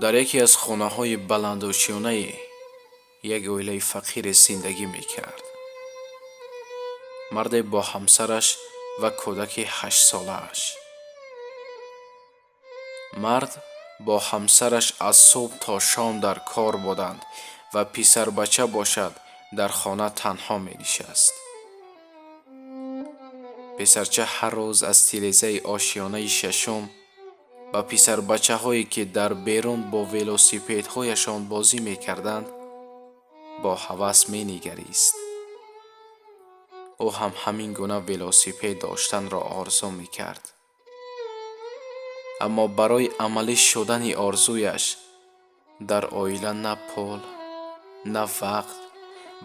Дар яке аз хонаҳои баландошёнаи як оилаи фақире зиндагӣ мекард. Марде бо ҳамсараш ва кӯдаки 8-солааш. Мард бо ҳамсараш аз субҳ то шом дар кор буданд ва писарбача бошад дар хона танҳо менишаст. Писарча ҳар рӯз аз тирезаи ошёнаи шашум ба писарбачаҳое, ки дар берун бо велосипедҳояшон бозӣ мекарданд, бо ҳавас менигарист. Ӯ ҳам ҳамин гуна велосипед доштанро орзу мекард. Аммо барои амалӣ шудани орзуяш дар оила на пул, на вақт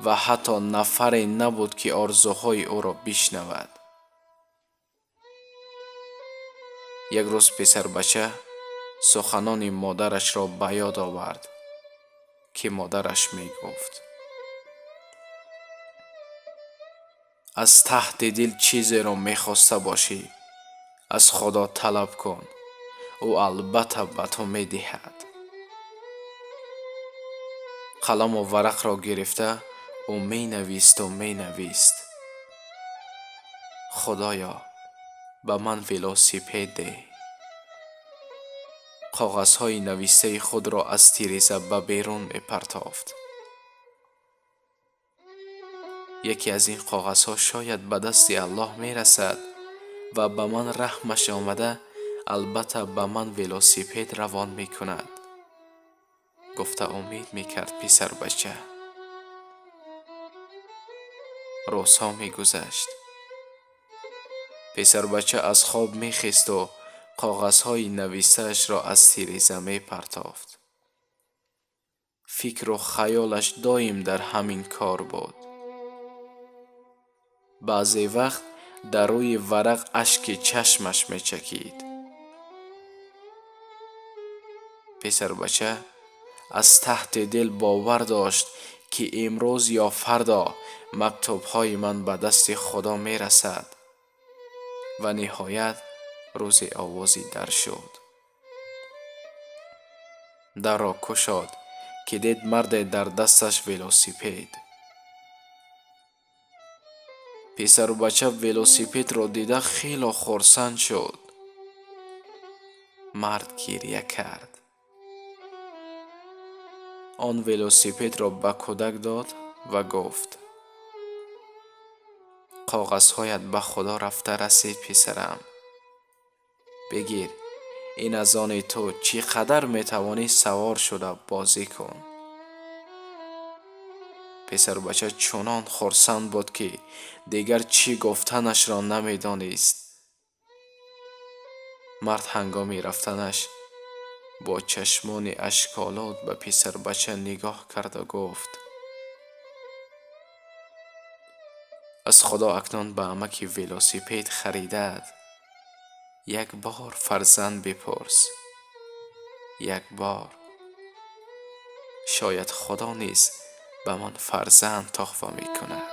ва ҳатто нафаре набуд, ки орзуҳои ӯро бишнавад. Як рӯз писарбача суханони модарашро ба ёд овард, ки модараш мегуфт: аз таҳти дил чизеро мехоста бошӣ, аз Худо талаб кун, ӯ албатта ба ту медиҳад. Қаламу варақро гирифта ӯ менависту менавист: Худоё, ба ман велосипед деҳ. Коғазҳои навистаи худро аз тиреза ба берун мепартофт. Яке аз ин коғазҳо шояд ба дасти Аллоҳ мерасад ва ба ман раҳмаш омада, албатта ба ман велосипед равон мекунад, гуфта умед мекард писарбача. Рӯзҳо мегузашт. Писарбача аз хоб мехесту коғазҳои навистаашро аз тиреза мепартофт. Фикру хаёлаш доим дар ҳамин кор буд. Баъзе вақт дар рӯи варақ ашки чашмаш мечакид. Писарбача аз таҳти дил бовар дошт, ки имрӯз ё фардо мактубҳои ман ба дасти Худо мерасад. Ва ниҳоят рӯзи овози дар шуд. Дарро кушод, ки дид марде дар дасташ велосипед. Писарбача велосипедро дида хело хурсанд шуд. Мард гиря кард. Он велосипедро ба кӯдак дод ва гуфт: коғазҳоят ба Худо рафта расид, писарам. Бигир, ин аз они ту, чӣ қадар метавонӣ савор шуда бозӣ кун. Писарбача чунон хурсанд буд, ки дигар чӣ гуфтанашро намедонист. Мард ҳангоми рафтанаш бо чашмони ашколуд ба писарбача нигоҳ карду гуфт: аз Худо акнун ба амаки велосипед харидаат як бор фарзанд бипурс, як бор. Шояд Худо низ ба ман фарзанд тӯҳфа мекунад.